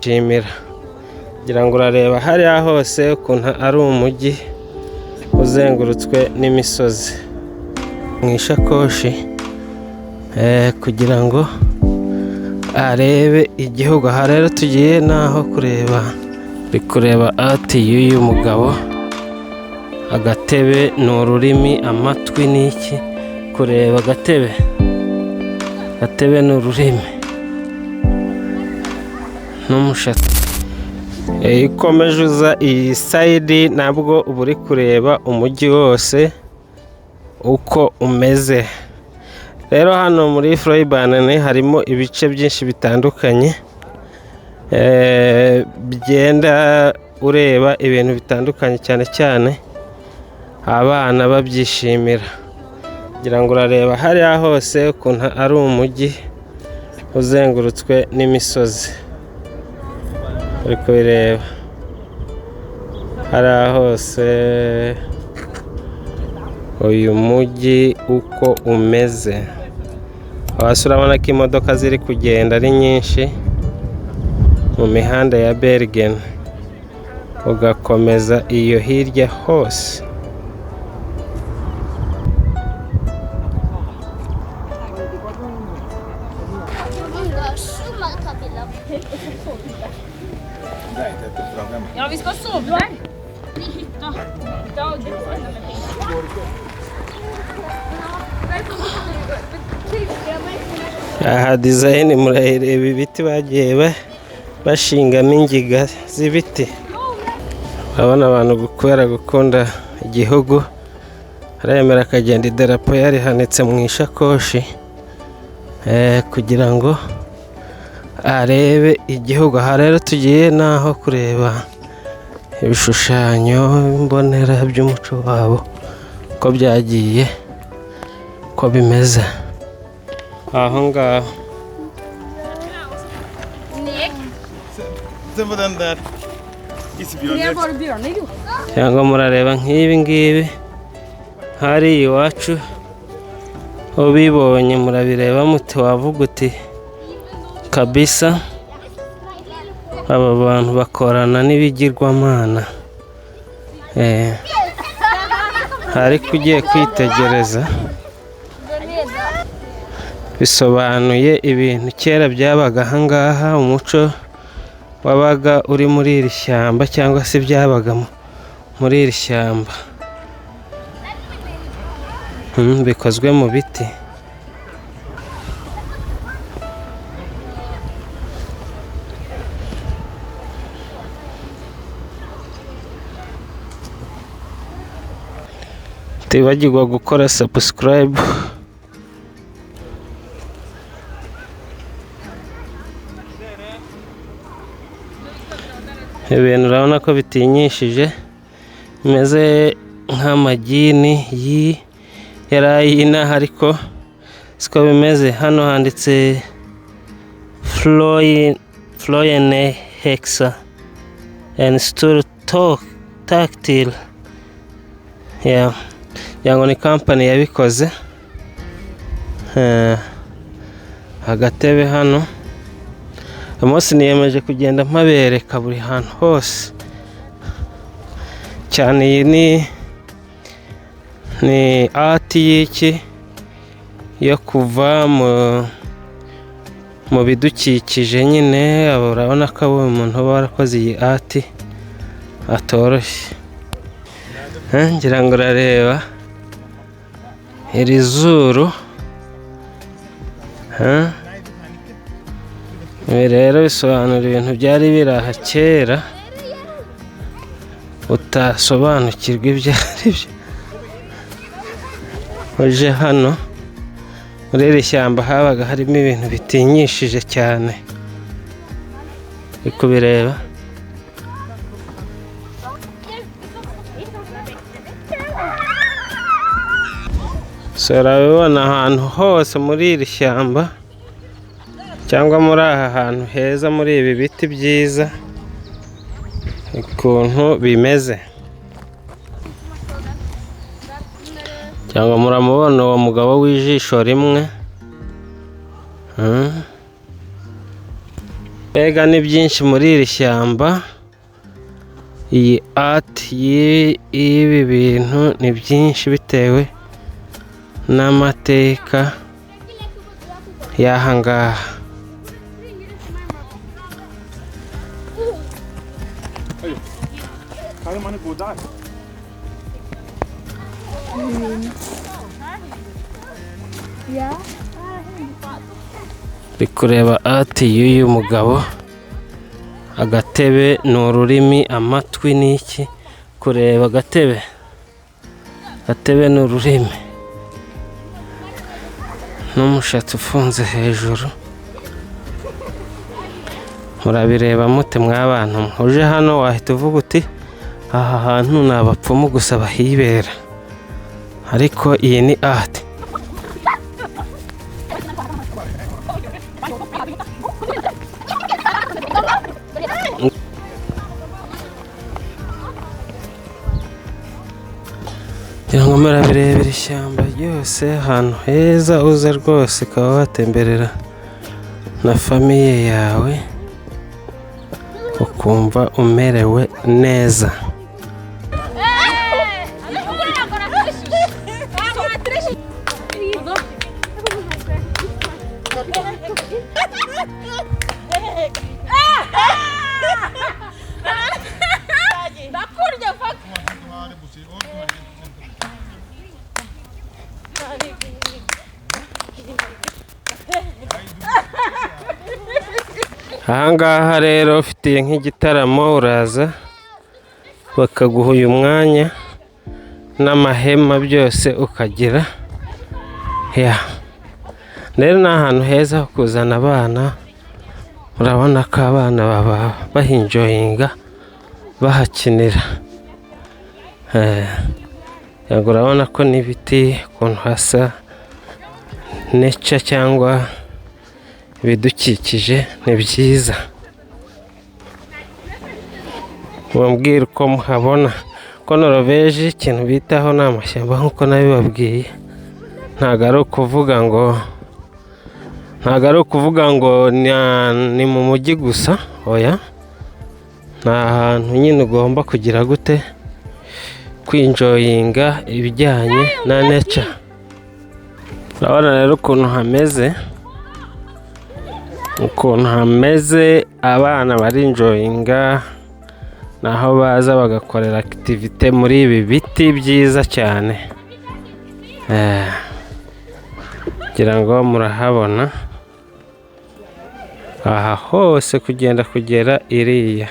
Shimira ngira ngo urareba hariya hose ukuntu ari umujyi uzengurutswe n'imisozi. Mu ishakoshi kugira ngo arebe igihugu. Aha rero tugiye naho kureba, uri kureba art y'uyu mugabo, agatebe ni ururimi, amatwi ni iki, kureba agatebe, agatebe ni ururimi n'umushatsi. Iyo ukomeje uza iyi side, nabwo uba uri kureba umujyi wose uko umeze. Rero hano muri Fløibanen harimo ibice byinshi bitandukanye, bigenda ureba ibintu bitandukanye, cyane cyane abana babyishimira. Ngira ngo urareba hariya hose ukuntu ari umujyi uzengurutswe n'imisozi, uri kubireba hariya hose uyu mujyi uko umeze. Hasi urabona ko imodoka ziri kugenda ari nyinshi mu mihanda ya Bergen, ugakomeza iyo hirya hose. Ja, vi skal sove der. I hytta. Da det er enda mer penger. Aha design murayireba, ibiti bagiye bashingamo ingiga z'ibiti. Urabona abantu kubera gukunda igihugu, aremera akagenda idarapo yarihanitse mu ishakoshi kugira ngo arebe igihugu. Aha rero tugiye naho kureba ibishushanyo mbonera by'umuco wabo, uko byagiye, uko bimeze aho ngaho. Ned. Se på den der isbjørnen. Det er bare bjørner, jo. Cyangwa murareba nk'ibi ngibi hari iwacu, ubibonye murabireba muti, wavuga uti kabisa aba bantu bakorana n'ibigirwamana. Ariko ugiye kwitegereza, bisobanuye ibintu kera byabaga ahangaha, umuco wabaga uri muri iri shyamba cyangwa se byabaga muri iri shyamba. Bikozwe mu biti. Tibagirwa gukora subscribe. Ibintu urabona ko bitinyishije, bimeze nk'amagini yari ay'inaha, ariko siko bimeze. Hano handitse Floyene Hexa en stor takk til, yeah. Ngira ngo ni company yabikoze. Agatebe hano, uyu munsi niyemeje kugenda mpabereka buri hantu hose cyane. Iyi ni art y'iki yo kuva mu bidukikije nyine. Urabona ko umuntu uba warakoze iyi art atoroshye. Ngira ngo urareba iri zuru. Ibi rero bisobanura ibintu byari biri aha kera utasobanukirwa ibyo ari byo. Uje hano muri iri shyamba, habaga harimo ibintu bitinyishije cyane, uri kubireba. So urabibona ahantu hose muri iri shyamba cyangwa muri aha hantu heza, muri ibi biti byiza, ukuntu bimeze. Cyangwa muramubona uwo mugabo w'ijisho rimwe. Mbega ni byinshi muri iri shyamba. Iyi art y'ibi bintu ni byinshi bitewe n'amateka y'aha ngaha. Kan man gå där? Ja. Uri kureba art y'uyu mugabo, agatebe ni ururimi, amatwi ni iki? Kureba agatebe, agatebe ni ururimi n'umushatsi ufunze hejuru. Murabireba mute mw'abantu mwe? Uje hano wahita uvuga uti aha hantu ni abapfumu gusa bahibera, ariko iyi ni art. Ngira ngo murabirebera ishyamba ryose, ahantu heza uza rwose ukaba watemberera na famille yawe ukumva umerewe neza. Aha ngaha rero ufitiye nk'igitaramo uraza bakaguha uyu mwanya n'amahema byose ukagira. Ya rero ni ahantu heza ho kuzana abana, urabona ko abana baba bahinjoyinga bahakinira. Yego urabona ko n'ibiti ukuntu hasa nature cyangwa ibidukikije ni byiza. Mumbwire uko muhabona ko Norvège ikintu bitaho ni amashyamba nk'uko nabibabwiye. Ntabwo ari ukuvuga ngo ni mu mujyi gusa, oya, ni ahantu nyine ugomba kugira gute kwinjoyinga ibijyanye na nature. Urabona rero ukuntu hameze, abana barinjoyinga, naho baza bagakorera activité muri ibi biti byiza cyane. Ngira ngo murahabona aha hose kugenda kugera iriya.